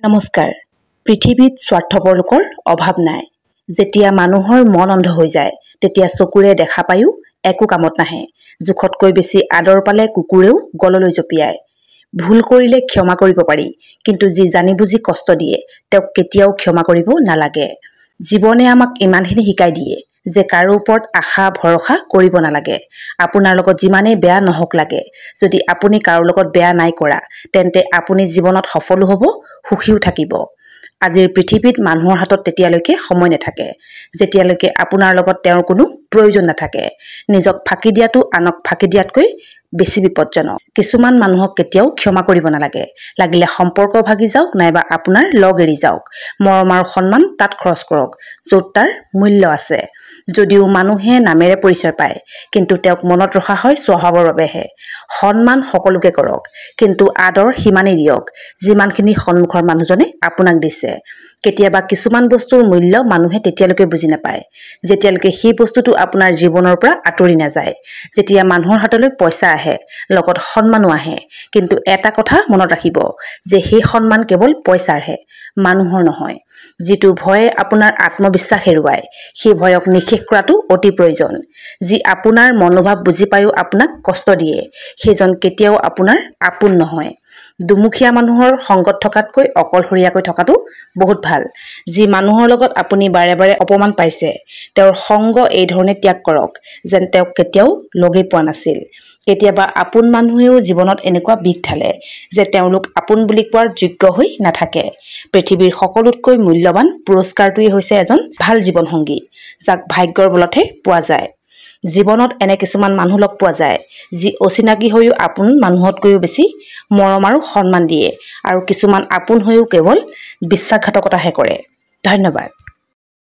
নমস্কাৰ। পৃথিৱীত স্বাৰ্থপৰ লোকৰ অভাৱ নাই। যেতিয়া মানুহৰ মন অন্ধ হৈ যায়, তেতিয়া চকুৰে দেখা পায়ো একো কামত নাহে। জোখতকৈ বেছি আদৰ পালে কুকুৰেও গললৈ জঁপিয়ায়। ভুল কৰিলে ক্ষমা কৰিব পাৰি, কিন্তু যি জানি বুজি কষ্ট দিয়ে তেওঁক কেতিয়াও ক্ষমা কৰিব নালাগে। জীৱনে আমাক ইমানখিনি শিকাই দিয়ে যে কাৰো ওপৰত আশা ভৰসা কৰিব নালাগে। আপোনাৰ লগত যিমানেই বেয়া নহওক লাগে, যদি আপুনি কাৰো লগত বেয়া নাই কৰা, তেন্তে আপুনি জীৱনত সফলো হ'ব, সুখীও থাকিব। আজিৰ পৃথিৱীত মানুহৰ হাতত তেতিয়ালৈকে সময় নাথাকে যেতিয়ালৈকে আপোনাৰ লগত তেওঁৰ কোনো প্ৰয়োজন নাথাকে। নিজক ফাঁকি দিয়াটো আনক ফাঁকি দিয়াতকৈ বেছি বিপদজনক। কিছুমান মানুহক কেতিয়াও ক্ষমা কৰিব নালাগে, লাগিলে সম্পৰ্ক ভাগি যাওক নাইবা আপোনাৰ লগ এৰি যাওক। মৰম আৰু সন্মান তাত খৰচ কৰক য'ত তাৰ মূল্য আছে। যদিও মানুহে নামেৰে পৰিচয় পায়, কিন্তু তেওঁক মনত ৰখা হয় স্বভাৱৰ বাবেহে। সন্মান সকলোকে কৰক, কিন্তু আদৰ সিমানেই দিয়ক যিমানখিনি সন্মুখৰ মানুহজনে আপোনাক দিছে। কেতিয়াবা কিছুমান বস্তুৰ মূল্য মানুহে তেতিয়ালৈকে বুজি নাপায় যেতিয়ালৈকে সেই বস্তুটো আপোনাৰ জীৱনৰ পৰা আঁতৰি নাযায়। যেতিয়া মানুহৰ হাতলৈ পইচা আহে, লগত সন্মানো আহে, কিন্তু এটা কথা মনত ৰাখিব যে সেই সন্মান কেৱল পইচাৰহে, মানুহৰ নহয়। যিটো ভয়ে আপোনাৰ আত্মবিশ্বাস হেৰুৱায়, সেই ভয়ক নিঃশেষ কৰাটো অতি প্ৰয়োজন। যি আপোনাৰ মনোভাৱ বুজি পায়ো আপোনাক কষ্ট দিয়ে, সেইজন কেতিয়াও আপোনাৰ আপোন নহয়। দুমুখীয়া মানুহৰ সংগত থকাতকৈ অকলশৰীয়াকৈ থকাটো বহুত ভাল। যি মানুহৰ লগত আপুনি বাৰে বাৰে অপমান পাইছে, তেওঁৰ সংগ এই ধৰণে ত্যাগ কৰক যেন তেওঁক কেতিয়াও লগেই পোৱা নাছিল। কেতিয়াবা আপোন মানুহেও জীৱনত এনেকুৱা বিষ ঢালে যে তেওঁলোক আপোন বুলি কোৱাৰ যোগ্য হৈ নাথাকে। পৃথিৱীৰ সকলোতকৈ মূল্যৱান পুৰস্কাৰটোৱেই হৈছে এজন ভাল জীৱনসংগী, যাক ভাগ্যৰ বলতহে পোৱা যায়। জীৱনত এনে কিছুমান মানুহ লগ পোৱা যায় যি অচিনাকি হৈও আপোন মানুহতকৈও বেছি মৰম আৰু সন্মান দিয়ে, আৰু কিছুমান আপোন হৈও কেৱল বিশ্বাসঘাতকতাহে কৰে। ধন্যবাদ।